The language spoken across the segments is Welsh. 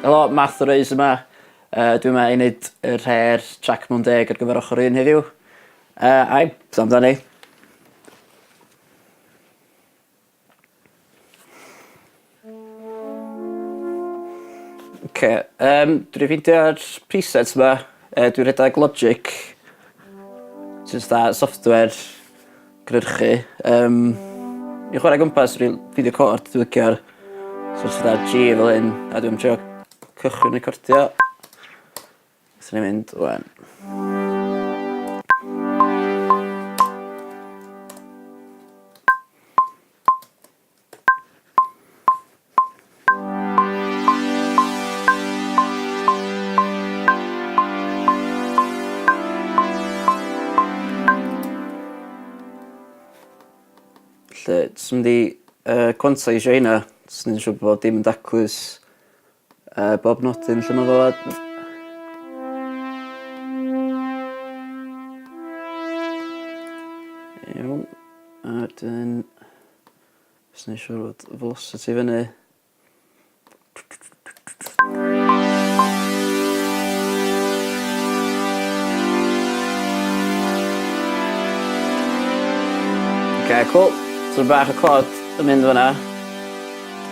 Helo, Math o Reis yma. Dwi yma i wneud yr her trac mewn deg ar gyfer ochr un heddiw. Ai, beth amdani? Oce yym dwi 'di ffeindio'r presets 'ma yy dwi redag Logic jyst fatha software gyrchu yym i chware gwmpas ril ffeindio cord dwi licio'r so jyst fatha G fel 'yn a dwi'n trio cychwyn recordio. Swn i'n mynd ŵan. Lle jyst mynd i yy quantisio heina jyst neud yn siŵr bod dim yn daclus. Bob nodyn lle ma' fod. Iawn. A wedyn jyst neu' siŵr fod velocity fyny. Oce cŵl. So bach o cod yn mynd fyna.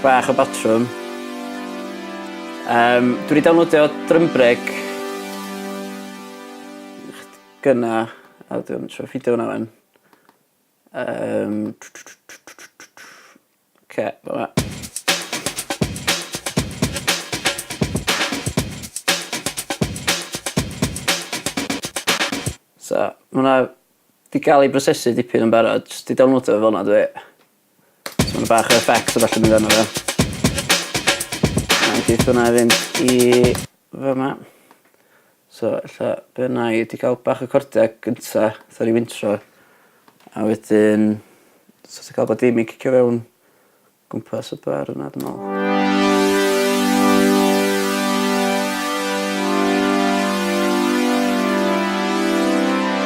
Bach o batrwm. Yym dwi 'di downloadio drum break gynna a dwi'm trio ffindio hwnna ŵan. Yym. Oce fa' 'ma. So ma' wnna 'di ga'l ei brosesu dipyn yn barod jyst 'di downloadio fo fel 'na dw i. So ma' 'na bach o effects a ballu mynd arno fo. A geith hwnna fynd i fyma. So ella be' wna i ydi ga'l bach o cordia gynta fatha ryw intro a wedyn so't of ga'l bo' dim i cicio fewn gwmpas y bar yna dwi me'wl.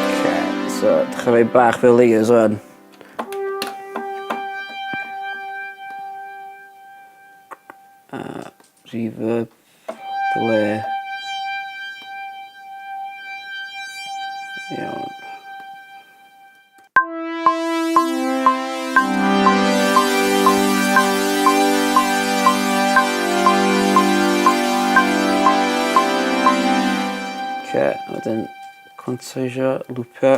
Oce so dechra roi bach fwy o layers ŵan. A reverb, delay. Iawn. Oce, a wedyn Quantisio, lwpio.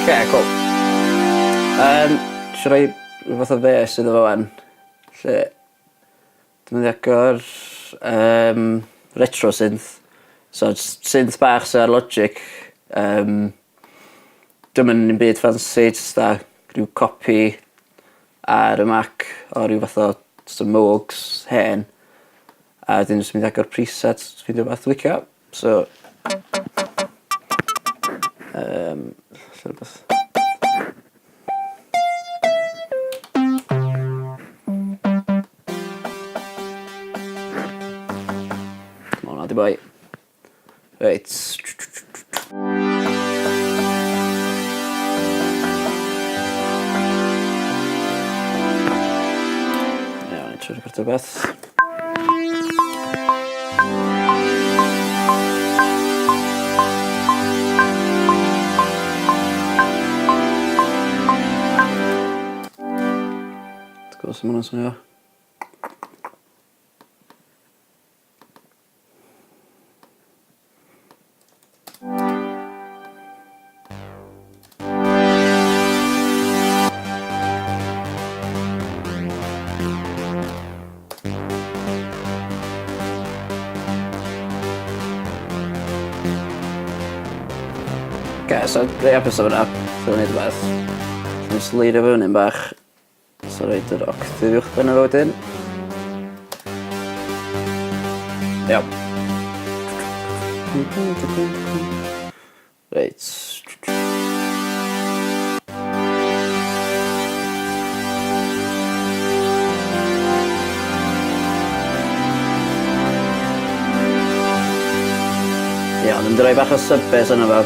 Oce, cŵl. Yym, isio roi ryw fath o fês iddo fo 'wan 'lly dwi mynd i agor yym retro synth so js synth bach sy ar Logic yym Dio'm yn 'im byd ffansi jyst 'tha ryw copi ar y Mac o ryw fath o jyst y Moogs hen a wedyn jys mynd i agor presets ffeindio wbath dwi licio so yym ella rwbeth Ma' wnna 'di boi. Reit. Iawn, trio recordio rwbeth. Wrth gwrs ma' wnna'n swnio. Oce so rei hapus efo 'na. So neud rwbeth. Jyst leirio fyny 'm bach. So roid yr octave uwchben o fo wedyn. Iawn. Reit. Iawn, Dwi'n mynd i roi bach o sub bass arno fo.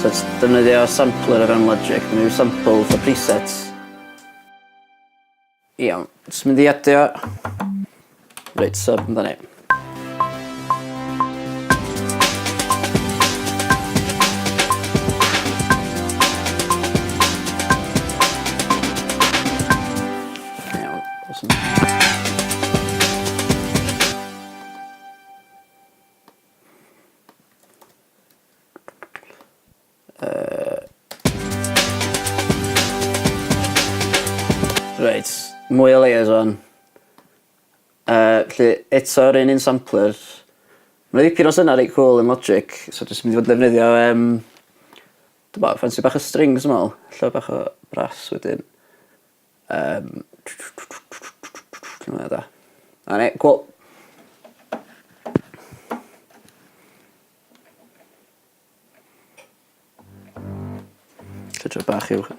So jyst defnyddio sampler o fewn Logic, mae'n rhyw sample fatha presets. Iawn, jyst mynd i adio reit sub amdani. Iawn, awesome. Reit, mwy o layers ŵan. Yy felly eto'r un un sampler. Ma' dipyn o syna reit cŵl yn Logic so jyst mynd i fod yn defnyddio yym dw'bo ffansi bach o strings dwi me'wl. Ella bach o brass wedyn. Yym. Hwnna 'da. 'Na ni cŵl. Tydro bach uwch.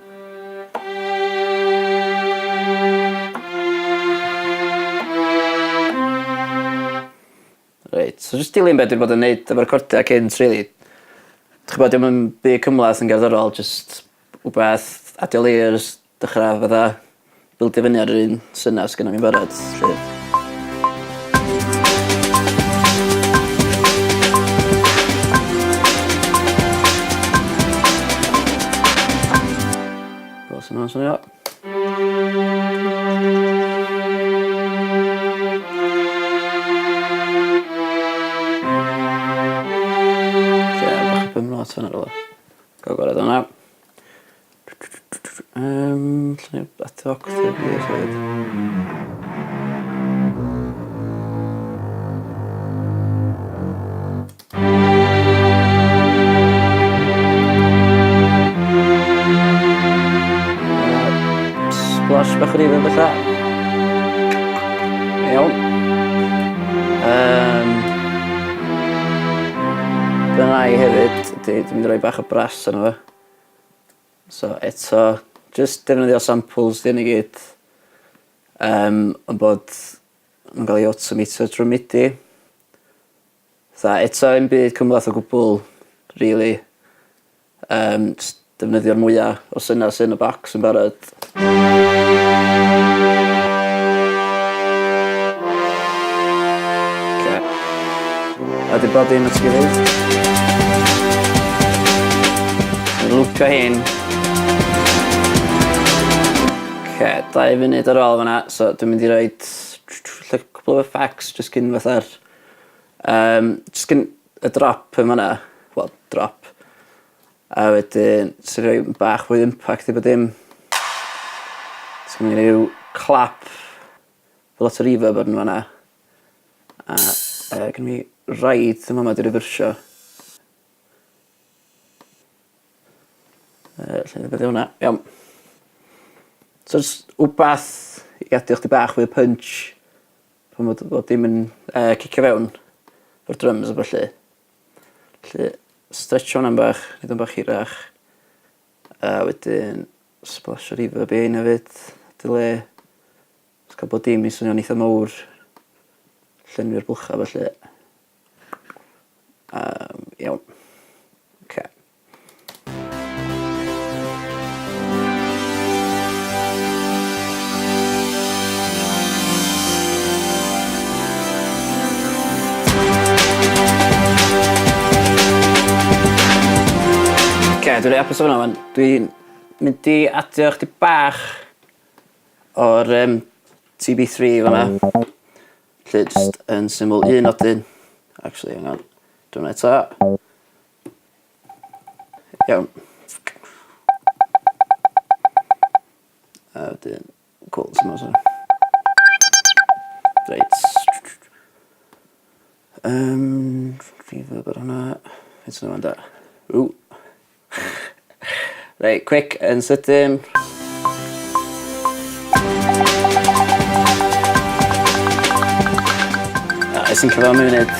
Reit so jyst dilyn be' dwi 'di bod yn neud efo'r recordia cynt rili. Dych ch'bod 'di o'm yn byd cymlath yn gerddorol jyst wbath adio layers dechra fatha bildio fyny ar yr un syna sgynna fi'n barod 'lly. Fel sa wnna'n swnio. Ie bach o bum not fan 'na rwla. Ga'l gwared o 'na. Yym lle ato octave fi hefyd. Splash bach o reverb ella. Iawn. Yym. Dyna i hefyd ydi dwi'n mynd i roi bach o brass arno fo. So eto jyst defnyddio samples 'di hyn i gyd. Yym ond bod ma'n ga'l ei awtomatio trw midi. Fatha eto 'im byd cymleth o gwbwl rili. Yym js defnyddio'r mwya o syna sy yn y bocs yn barod. Oce. A 'di bob dim at 'i gilydd. Lwpio hein. Oce dau funud ar ôl fan 'na so dwi'n mynd i roid ella cwpwl o effects jyst cyn fatha'r yym jyst gyn y drop yn fan 'na wel drop a wedyn jys i roi bach fwy o impact i bo' dim. So ma' ryw clap lot o reverb arno fan 'na. A yy gynna fi ride yn fama 'di rifyrsio. Yy lle be' 'di wnna? Iawn. So js wbath i adio chdi bach fwy o punch pan fod bob dim yn yy cicio fewn o'r dryms a ballu. 'Lly stretcho wnna'n bach neud o'n bach hirach. A wedyn sblasio reverb i 'hein hefyd. Delay. Js ca'l bob dim i swnio'n eitha mowr. Llenwi'r bwlcha felly. Yym iawn. Oce. Oce dwi reit apus efo wnna 'wan. Dwi'n mynd i adio chydig bach o'r yym Tee Bee Three fan 'na. 'Lly jyst yn syml un nodyn actually hang on do wnna eto. Iawn. A wedyn cŵl so ma' Reit. Yym reverb ar hwnna. Beth sy 'wan 'de? Ww. Reit quick yn sydyn. A es i'n cyfo am munud.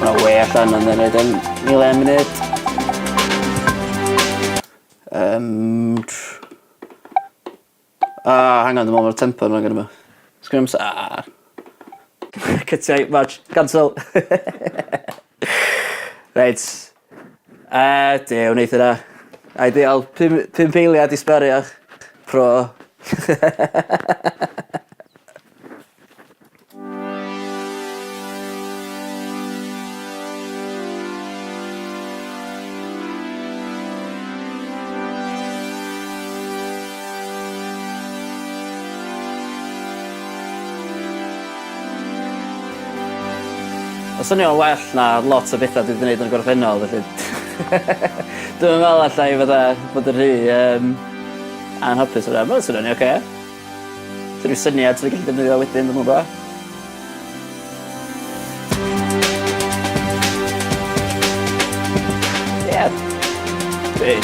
Ma' way allan ond yn roid yn mil e munud. Yym. Ah hang on dwi me'wl ma'r tempo yn rong arno fo. Sgwn i'm sa... Cytiau, match, cancel. Reit. Duw, wneith hynna. Ideal. 5 eiliad i sbario. Pro. Ma'n swnio'n well na lot o betha dwi 'di neud yn y gorffennol felly dwi'm yn me'wl allai fatha bod yn rhy yym anhapus efo 'na. Ma'n swnio'n ocê. 'Sa ryw syniad swn i gallu defnyddio wedyn dwi'm yn gwbo. Ie. Dwi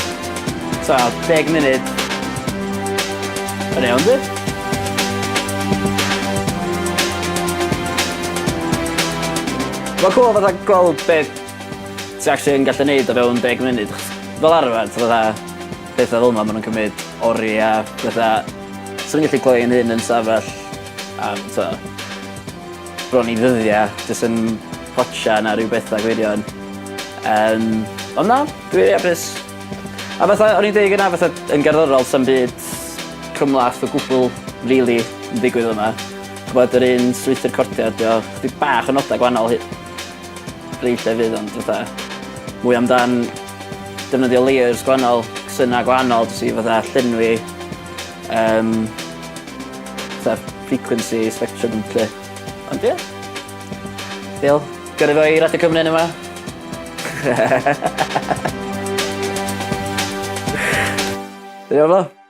tua deg munud yn iawn 'di? Ma'n cŵl fatha gweld be' ti actually yn gallu neud o fewn deg munud achos fel arfer ti fatha petha fel 'na ma' nw'n cymryd oria fatha swn i'n gallu cloi 'yn hun yn stafell am t'o' bron i ddyddia jys yn potsian ar ryw betha gwirion. Yym ond na dwi rili apus. A fatha o'n i'n deud gynna fatha yn gerddorol sa'm byd cymlath o gwbwl rili yn digwydd yma. Ch'mod yr un strwythur cordia ydi o chydig bach o noda gwanol hy- rei llefydd ond fatha mwy amdan defnyddio layers gwanol, syna gwahanol jys i fatha llenwi yym fatha frequency spectrum 'lly. Ond ie. Diolch. Gyrru fo i Radio Cymru yn yma. Dwi'n iawn fo?